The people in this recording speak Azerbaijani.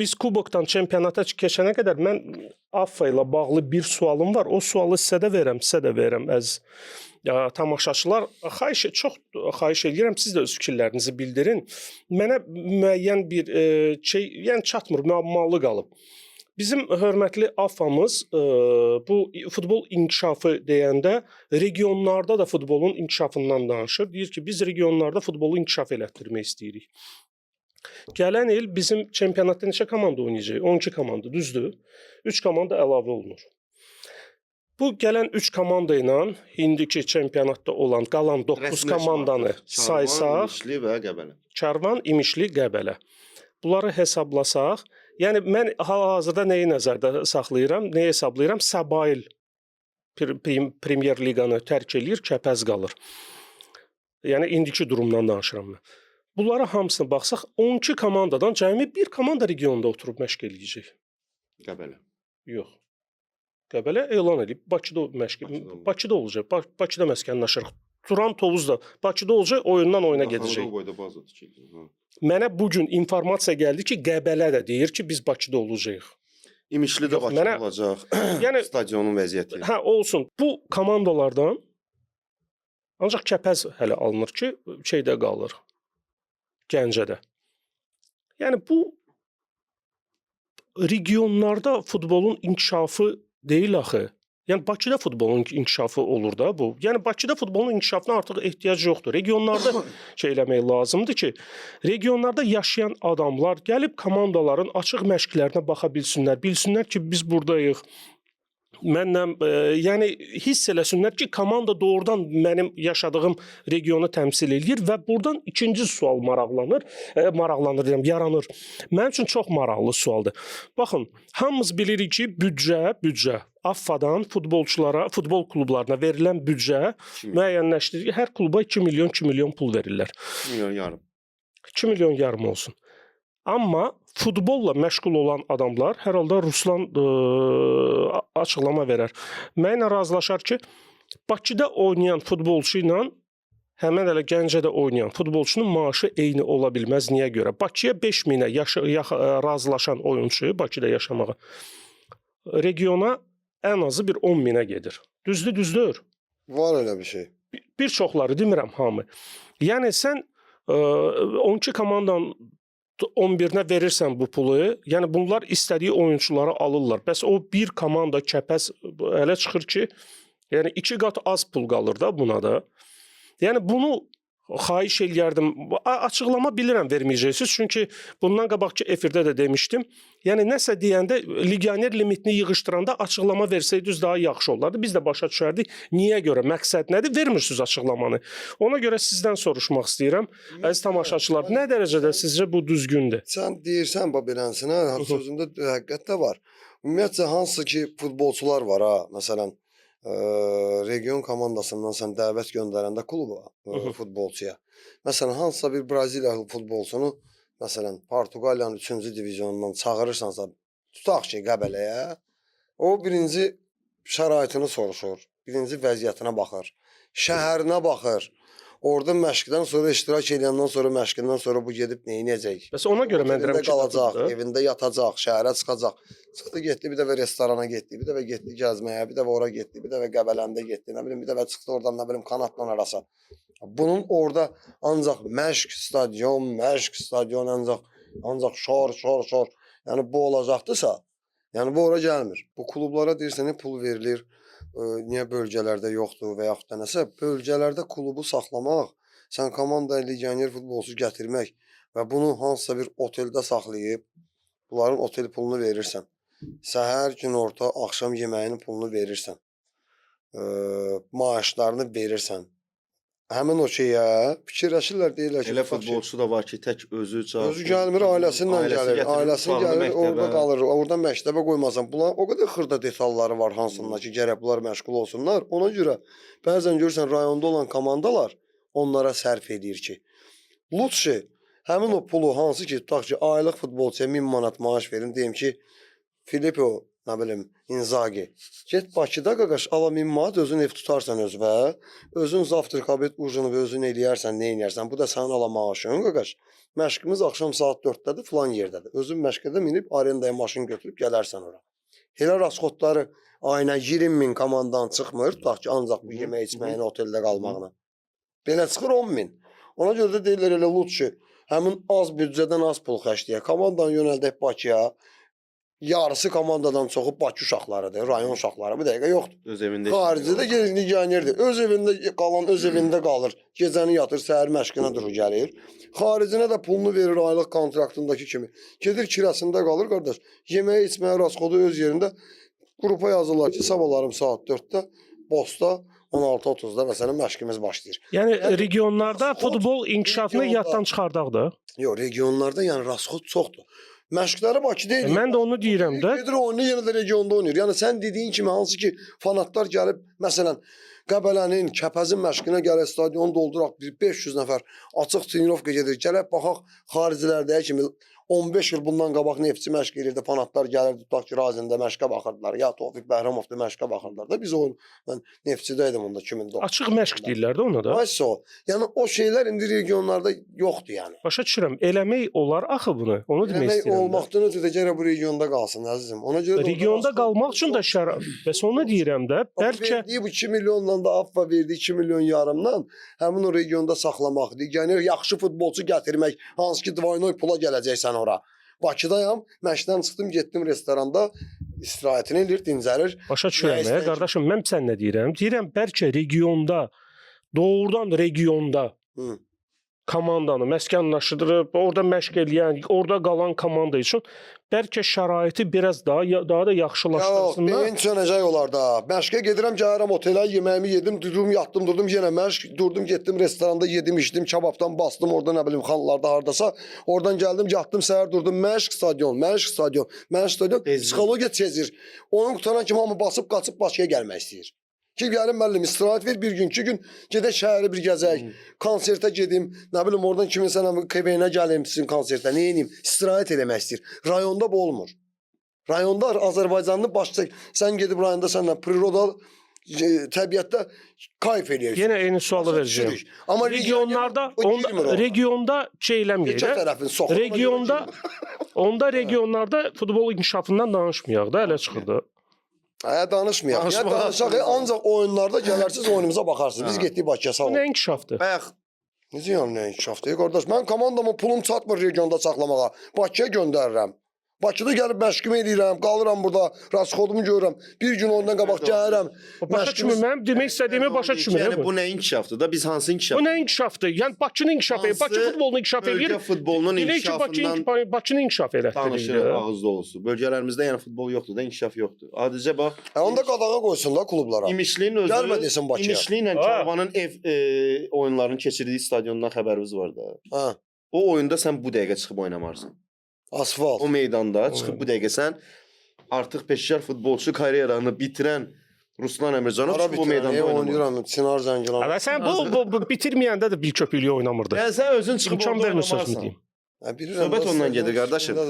Biz kubokdan çempionata keçənə qədər mən AFFA ilə bağlı bir sualım var. O sualı sizə də verəm, sizə də verəm əziz tamaşaçılar. Xahiş çox xahiş eləyirəm, siz də öz fikirlərinizi bildirin. Mənə müəyyən bir şey, yəni çatmır, müəmmalı qalıb. Bizim hörmətli AFFA-mız bu futbol inkişafı deyəndə regionlarda da futbolun inkişafından danışır. Deyir ki, biz regionlarda futbolu inkişaf elətdirmək istəyirik. Gələn il bizim çempionatda neçə komanda oynayacaq? 12 komanda, düzdür? 3 komanda əlavə olunur. Bu gələn 3 komanda ilə indiki çempionatda olan qalan 9 Rəsmiləşmə komandanı artıq. Karvan, saysaq, İmişli və Qəbələ. Karvan, İmişli, Qəbələ. Bunları hesablasaq, yəni mən hal-hazırda nəyi nəzərdə saxlayıram, nəyi hesablayıram? Səbail Premyer Liqanı tərk eləyir, Kəpəz qalır. Yəni indiki durumdan danışıram mən. Bunlara hamısına baxsaq, 12 komandadan cəmi bir komanda regionda oturub məşq eləyəcək. Qəbələ. Yox. Qəbələ elan edib Bakıda məşq Bakıda olacaq. Bakıda olacaq. Bakıda məskənləşir. Turan Tovuz da Bakıda olacaq, oyundan oyuna gedəcək. O boyda baza tikildi. Hə. Mənə bu gün informasiya gəldi ki, Qəbələ də deyir ki, biz Bakıda olacağıq. İmişli də Yox, Bakıda olacaq. Yəni Stadionun vəziyyəti. hə olsun. Bu komandalardan ancaq Kəpəz hələ alınır ki, şeydə qalır. Gəncədə. Yəni bu regionlarda futbolun inkişafı deyil axı. Yəni Bakıda futbolun inkişafı olur da bu. Yəni Bakıda futbolun inkişafına artıq ehtiyac yoxdur. Regionlarda şey eləmək lazımdır ki, regionlarda yaşayan adamlar gəlib komandaların açıq məşqlərinə baxa bilsinlər, bilsinlər ki, biz burdayıq. Mənlə yəni hiss eləsinlər ki, komanda doğrudan mənim yaşadığım regionu təmsil eləyir və burdan ikinci sual maraqlanır, maraqlanır deyirəm, yaranır. Mənim üçün çox maraqlı sualdır. Baxın, hamımız bilirik ki, büdcə AFFA-dan futbolçulara, futbol klublarına verilən büdcə 2 müəyyənləşdirilir. Hər kluba 2 milyon, 2 milyon pul verirlər. milyon yarım. 2 milyon yarım olsun. Amma futbolla məşğul olan adamlar hər halda Ruslan açıqlama verər. Mənlə razılaşar ki, Bakıda oynayan futbolçu ilə həmin elə Gəncədə oynayan futbolçunun maaşı eyni ola bilməz. Niyə görə? Bakıya 5000-ə razılaşan oyunçu Bakıda yaşamağa regiona ən azı bir 10 minə gedir. Düzdür, düzdür. Var elə bir şey. Bir çoxları demirəm hamı. Yəni sən 12 komandanın 11-nə verirsən bu pulu, yəni bunlar istədiyi oyunçuları alırlar. Bəs o bir komanda Kəpəz elə çıxır ki, yəni 2 qat az pul qalır da buna da. Yəni bunu xahiş eləyərdim. Açıqlama bilirəm verməyəcəksiniz. Çünki bundan qabaqki efirdə də demişdim. Yəni nəsə deyəndə legioner limitini yığışdıranda açıqlama versəydiniz daha yaxşı olardı. Biz də başa düşərdik. Niyə görə, məqsəd nədir? Vermirsiniz açıqlamanı. Ona görə sizdən soruşmaq istəyirəm. Əziz tamaşaçılar, nə dərəcədə sizcə bu düzgündür? Sən deyirsən bax beləsinə, sözündə həqiqət də var. Ümumiyyətcə hansı ki futbolçular var ha, məsələn, region komandasından sən dəvət göndərəndə kluba, futbolçuya. Məsələn, hansısa bir Braziliyalı futbolçunu, məsələn, Portuqaliyanın 3-cü divizionundan çağırırsansa, tutaq ki, Qəbələyə, o birinci şəraitini soruşur, birinci vəziyyətinə baxır, şəhərinə baxır. Orada məşqdən sonra iştirak edəndən sonra, məşqindən sonra bu gedib nə edəcək? Bəs ona görə mən deyirəm Otelində ki, qalacaq, qatıldı. evində yatacaq, şəhərə çıxacaq. Çıxdı getdi bir dəfə restorana getdi, bir dəfə getdi gəzməyə, bir dəfə ora getdi, bir dəfə Qəbələndə getdi, nə bilim bir dəfə çıxdı oradan nə bilim Kanatla arasa. Bunun orada ancaq məşq, stadion, məşq, stadion ancaq şor, şor, şor. Yəni bu olacaqdısa, yəni bu ora gəlmir. Bu klublara deyirsən pul verilir, niyə bölgələrdə yoxdur və yaxud da nəsə, bölgələrdə klubu saxlamaq, sən komandaya legioner futbolçu gətirmək və bunu hansısa bir oteldə saxlayıb, bunların otel pulunu verirsən. Səhər, günorta, axşam yeməyinin pulunu verirsən. Maaşlarını verirsən. Həmin o şeyə fikirləşirlər, deyirlər ki, Elə tutaq ki, futbolçu da var ki, tək özü çağır. Özü gəlmir, ailəsi ilə gəlir. Ailəsi gəlir, orada qalır. Oradan məktəbə qoymasan. Bunlar o qədər xırda detalları var hansında ki, gərək bunlar məşğul olsunlar. Ona görə bəzən görürsən rayonda olan komandalar onlara sərf eləyir ki, lütfi həmin o pulu hansı ki, tutaq ki, aylıq futbolçuya 1000 manat maaş verin, deyim ki, Filippo nə bilim, İnzaqi. Get Bakıda qaqaş, ala 1000 manat özün ev tutarsan özünə, özün zavtrak, obed, ujinu özün eləyərsən, nə eləyərsən. Bu da sənin ala maaşın qaqaş. Məşqimiz axşam saat 4-dədir, filan yerdədir. Özün məşqədə minib arendaya maşın götürüb gələrsən ora. Elə rasxodları ayına 20 min komandan çıxmır, tutaq ki, ancaq bu yemək içməyinə, oteldə qalmağına. Belə çıxır 10 min. Ona görə də deyirlər elə lutçu, həmin az büdcədən az pul xərcləyə. Komandanı yönəldək Bakıya. Yarısı komandadan çoxu Bakı uşaqlarıdır, rayon uşaqları bu dəqiqə yoxdur. Öz evində. Xaricdə də legionerdir. Öz evində qalan öz evində qalır. Gecəni yatır, səhər məşqinə durur gəlir. Xaricinə də pulunu verir aylıq kontraktındakı kimi. Gedir kirasında qalır qardaş. Yeməyi içməyə rasxodu öz yerində. Qrupa yazırlar ki, sabahlarım saat 4-də, Bosta 16:30-da məsələn məşqimiz başlayır. Yəni Yəni, regionlarda rasxod futbol inkişafını regionda- yaddan çıxardaq da. Yox, regionlarda yəni rasxod çoxdur. Məşqləri Bakıda eləyir. Mən də onu deyirəm də. Gedir oynayır, yenə də regionda oynayır. Yəni sən dediyin kimi hansı ki fanatlar gəlib məsələn Qəbələnin, Kəpəzin məşqinə gəlir, stadionu dolduraq bir 500 nəfər açıq trenirovka gedir. Gələk baxaq xaricilərdəki kimi 15 il bundan qabaq Neftçi məşq elirdi, fanatlar gəlirdi, tutaq ki, Razində məşqə baxırdılar. Ya Tofiq Bəhramovda məşqə baxırdılar da. Biz o mən Neftçidə idim onda 2009. Açıq məşq deyirlər də ona da. Vaysa o. Yəni o şeylər indi regionlarda yoxdur yəni. Başa düşürəm. Eləmək olar axı bunu. Onu demək Eləmək istəyirəm. də. olmaqdan ötürü də gərək bu regionda qalsın əzizim. Ona görə də orada Regionda rasxod qalmaq üçün də çox- şərait. Bəs onu deyirəm də. Amma Bəlkə verdiyi bu 2 milyonla da AFFA verdiyi 2 milyon yarımdan həmin o regionda saxlamaq, legioner yaxşı futbolçu gətirmək, hansı ki dvaynoy pula gələcəksən ora. Bakıdayam, məşqdən çıxdım, getdim restoranda istirahətini eləyir, dincəlir. başa düşürəm, Nə istəyir? qardaşım, mən sən nə deyirəm? Deyirəm bəlkə regionda doğrudan regionda Hı. komandanı məskənlaşdırıb, orada məşq eləyən, orada qalan komanda üçün bəlkə şəraiti biraz daha daha da Yox, yaxşılaşdırsınlar. beyin sönəcək onlarda. Məşqə gedirəm, gəlirəm otelə, yeməyimi yedim, durdum, yatdım, durdum, yenə məşq, durdum, getdim restoranda yedim, içdim, kababdan bastım, orada nə bilim xanlarda hardasa. Oradan gəldim, yatdım, səhər durdum, məşq stadion, məşq stadion, məşq stadion. Bezir. Psixologiya çezir. Onun qutaran kimi hamı basıb qaçıb Bakıya gəlmək istəyir. Ki gəlin müəllim istirahət ver bir gün, iki gün gedək şəhəri bir gəzək, konsertə gedim, nə bilim oradan kiminsə nə bilim, KVN-ə gəlim sizin konsertə, nə edeyim, istirahət eləmək istəyir. Rayonda bu olmur. Rayonda Azərbaycanlı başçı sən gedib rayonda sənlə priroda təbiətdə kayf eləyirsən. Yenə eyni sualı Başa verəcəyəm. düşürük. Amma Regionlarda o onda, girmir ora. regionda şey eləməyək Keçə də. tərəfin soxulma. Regionda onda regionlarda futbol inkişafından danışmayaq da, elə çıxır da. Hə danışmayaq. Ya Danışmaq. danışaq, ancaq oyunlarda gələrsiz oyunumuza baxarsınız. Biz Hə. getdik Bakıya sağ Bu ol. nə inkişafdır? Bayaq Necə yəni nə inkişafdır? Qardaş, mən komandamı pulum çatmır regionda saxlamağa. Bakıya göndərirəm. Bakıda gəlib məşqimi eləyirəm, qalıram burada, rasxodumu görürəm. Bir gün ondan qabaq gəlirəm. Başa düşmür. Mənim demək istədiyimi başa düşmür. Yəni bu. bu nə inkişafdır da? Biz hansı inkişaf? Bu nə inkişafdır? Yəni Bakını inkişaf eləyir, Bakı Hansı futbolunu inkişaf Bölgə eləyir. futbolunun Deyək ki, Bakı inkişafından Bakını inkişaf elətdirir. danışırıq də. ağız dolusu. Bölgələrimizdə yəni futbol yoxdur da, inkişaf yoxdur. Adicə bax, Hə, onu da qadağa qoysun da klublara. İmişlinin özü Gəlmə desin Bakıya. İmişli ilə Ha. Karvanın ev oyunlarını keçirdiyi stadiondan xəbərimiz var da. Hə, O oyunda sən bu dəqiqə çıxıb oynamarsan. asfalt. O meydanda çıxıb bu dəqiqə sən artıq peşəkar futbolçu karyeranı bitirən Ruslan Əmircanov Hara çıxıb o bitirən, meydanda ev oynamaz. oynayıram, Çınar Zəngilan. Hələ sən bu bitirməyəndə də bir köpüklüyə oynamırdı. Yəni sən özün çıxıb İmkan orada vermir sözümü oynamazsan. deyim. Hə, bilirəm Söhbət da, ondan gedir qardaşım. stadionun